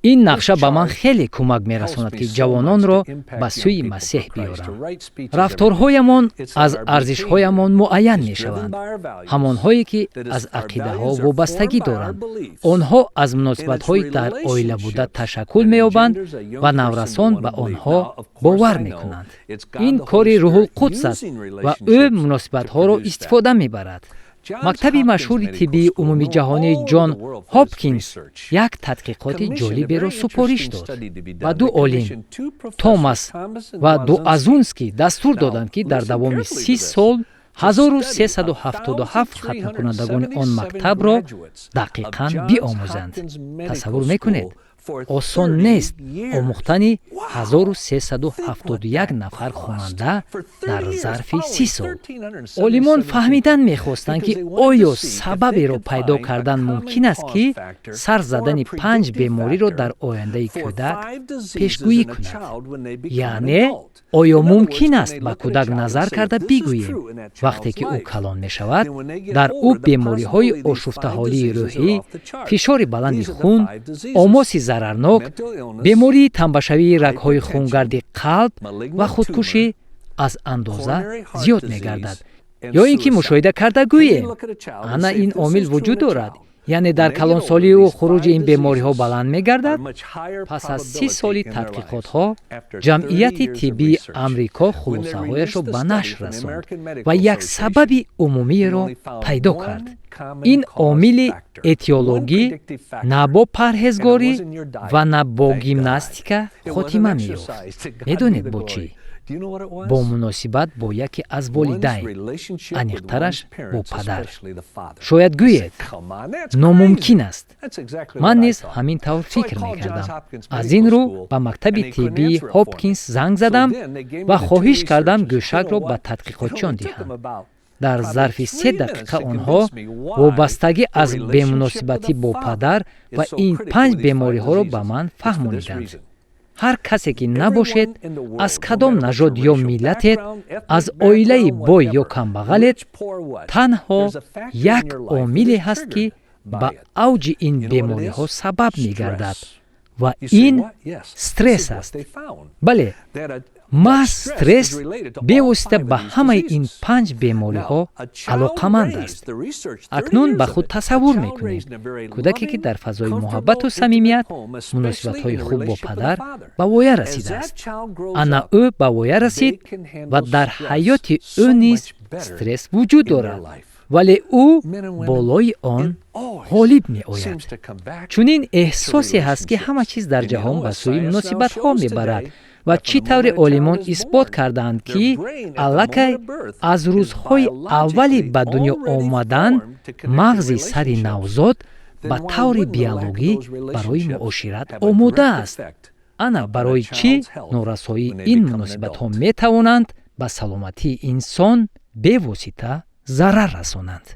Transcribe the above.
Ин нақша ба ман хеле кӯмак мерасонад, ки ҷавононро ба сӯи Масеҳ биёрам. Рафторҳоямон аз арзишҳоямон муайян мешаванд, ҳамонҳое ки аз ақидаҳо вобастагӣ доранд. Онҳо аз муносибатҳои дар оила буда ташаккул меёбанд ва наврасон ба онҳо бовар мекунанд. Ин кори Рӯҳулқудс аст ва ӯ муносибатҳоро истифода мебарад. Мактаби машҳури тиббии умумиҷаҳонии Ҷон Ҳопкинс як тадқиқоти ҷолиберо супориш дод. Ба ду олим, Томас ва Дуазунский, дастур доданд, ки дар давоми 30 сол 1377 хатмкунандагони он мактабро дақиқан биомӯзанд. Тасаввур мекунед, осон нест омӯхтани 1371 нафар хонанда дар зарфи 30 сол. Олимон фаҳмидан мехостанд, ки оё сабаберо пайдо кардан мумкин аст, ки сар задани панҷ бемориро дар ояндаи кӯдак пешгӯӣ кунад. Яъне оё мумкин аст ба кӯдак назар карда бигӯем, вақте ки ӯ калон мешавад, дар ӯ бемориҳои ошуфтаҳолии рӯҳӣ, фишори баланди хун, омоси зарарнок, бемории тамбашавии рагҳои хунгарди қалб ва худкушӣ аз андоза зиёд мегардад, ё ин ки мушоҳида карда гӯем, ана ин омил вуҷуд дорад, яъне дар калонсолии ӯ хуруҷи ин бемориҳо баланд мегардад. Пас аз 30 соли тадқиқотҳо Ҷамъияти тиббии Амрико хулосаҳояшро ба нашр расонд ва як сабаби умумиеро пайдо кард. Ин омили этиологӣ на бо парҳезгорӣ ва на бо гимнастика хотима меёфт. Медонед, бо чӣ? Бо муносибат бо яке аз волидайн, аниқтараш бо падар. Шояд гӯед, номумкин аст. Ман низ ҳамин тавр фикр мекардам. Аз ин рӯ ба мактаби тиббии Ҳопкинс занг задам ва хоҳиш кардам гӯшакро ба тадқиқотчиён диҳанд. Дар зарфи 3 дақиқа онҳо вобастагӣ аз бемуносибатӣ бо падар ва ин панҷ бемориҳоро ба ман фаҳмониданд. Ҳар касе ки набошед, аз кадом нажод ё миллатед, аз оилаи бой ё камбағалед, танҳо як омиле ҳаст, ки ба авҷи ин бемориҳо сабаб мегардад, ва ин стресс аст. Бале, маҳз стресс бевосита ба ҳамаи ин панҷ бемориҳо алоқаманд аст. Акнун ба худ тасаввур мекунем кӯдаке, ки дар фазои муҳаббату самимият, муносибатҳои хуб бо падар ба воя расидааст. Ана ӯ ба воя расид ва дар ҳаёти ӯ низ стресс вуҷуд дорад, вале ӯ болои он ғолиб меояд. Чунин эҳсосе ҳаст, ки ҳама чиз дар ҷаҳон ба сӯи муносибатҳо мебарад. Ва чӣ тавре олимон исбот кардаанд, ки аллакай аз рӯзҳои аввали ба дунё омадан мағзи сари навзод ба таври биологӣ барои муошират омода аст. Ана барои чӣ норасоии ин муносибатҳо метавонанд ба саломатии инсон бевосита зарар расонанд.